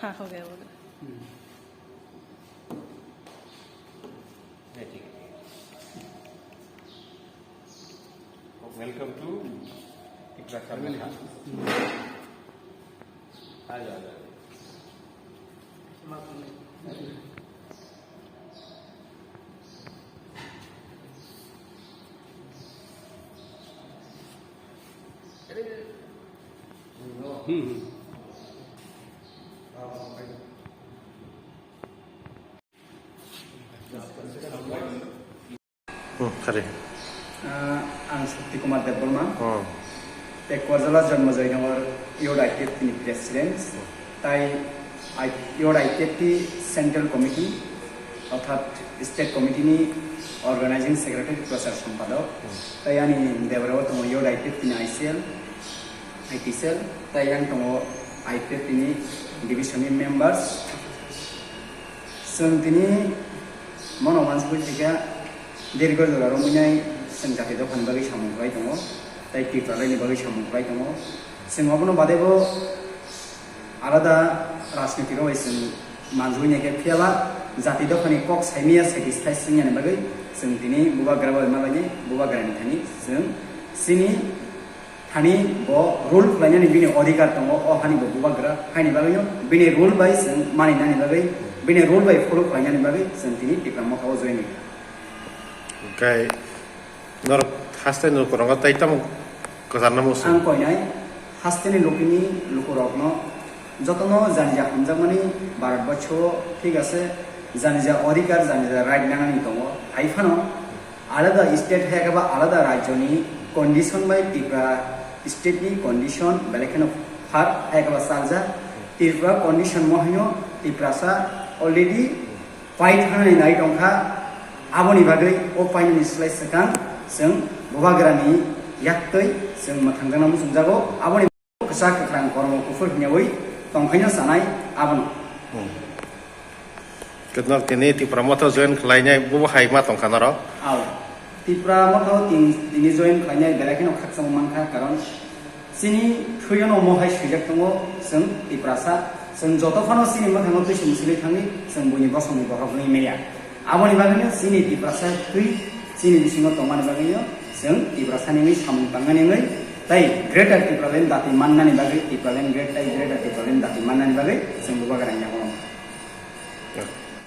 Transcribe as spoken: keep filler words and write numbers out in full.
हाँ, हो गया, हो गया। Welcome to Tiprasa Motha. आ जाओ, आ जाओ। हम्म, हम्म। Hmm, kare. Ah, ang Shakti Kumar Debbarma. Hmm. Tei Koirala Janmajoy Nagar Youth I T F T ni President. Hmm. Tai I-, Youth I T F T Central Committee, orthat State Committee ni Organizing Secretary, Prasar Sampadok. Hmm. Tai ani debra o tongo Youth I T F T ni I C L, I T cell, tai yang tongo I T F T ni division ni members. Chwng tini mono wansugwi phaikha, dirgo jora romwi nai chwng jati dophani bagwi samung khlai tongo, tei Tipralaini bagwi samung khlai tongo. Chwng obono badebo alada rajniti rok bai chwng manjui naikhe, phiyaba jati dophani kok saimaya satisfy swngyani bagwi chwng tini bubagra bai malaini, bubagrani thani chwng chini thani bo rule khlainani bini odhikar tongo, o hani bo bubagra, haini bagwino bini rule bai chwng maninani bagwi, bini rule bai follow khlainani bagwi chwng tini Tipra Motha o join wngkha. Hwnkhe norok haste ni lukurokno tei tamo kwcharna muchung? Ang koinai hasteni lukini lukurokno jotono janija hamjakmani Bharatborsho, thik ase, janija odhikar, janija right nanani tongo. Hai phano alada state hai khe ba alada rajyoni condition bai Tripura state ni condition belai kheno phar hai khe ba chaljak. Tripura condition mo haino Tiprasa already pai thangnani nai tongkha, aboni bagwi o painani slai swkang chwng bubagrani yaktwi chwng mwthangjakna muchungjago, aboni kwchak kwkhrang kormo kuphur hwnyawi tongkhaino chanai abono. Hmm. Khe norok tini Tipra Motha join khlainai bubo hai ma tongkha norok? Ao. Tipra Motha o tin-, tini join khlainai belai kheno khakchangma mankha, karon chini thwiono mohai swijak tongo, chwng Tiprasa, chwng joto phano chini mwkhango twi sumsili thangwi chwng buini bosongni bohrok wngwi manya. Aboni bagwino chini Tiprasa thwi chini bisingo tongmani bagwino chwng Tiprasani wngwi samung tangnani wngwi tei Greater Tipraland dati mannani bagwi, Tipraland great tei Greater Tipraland dati mannani bagwi chwng bubagrani yago wngkha.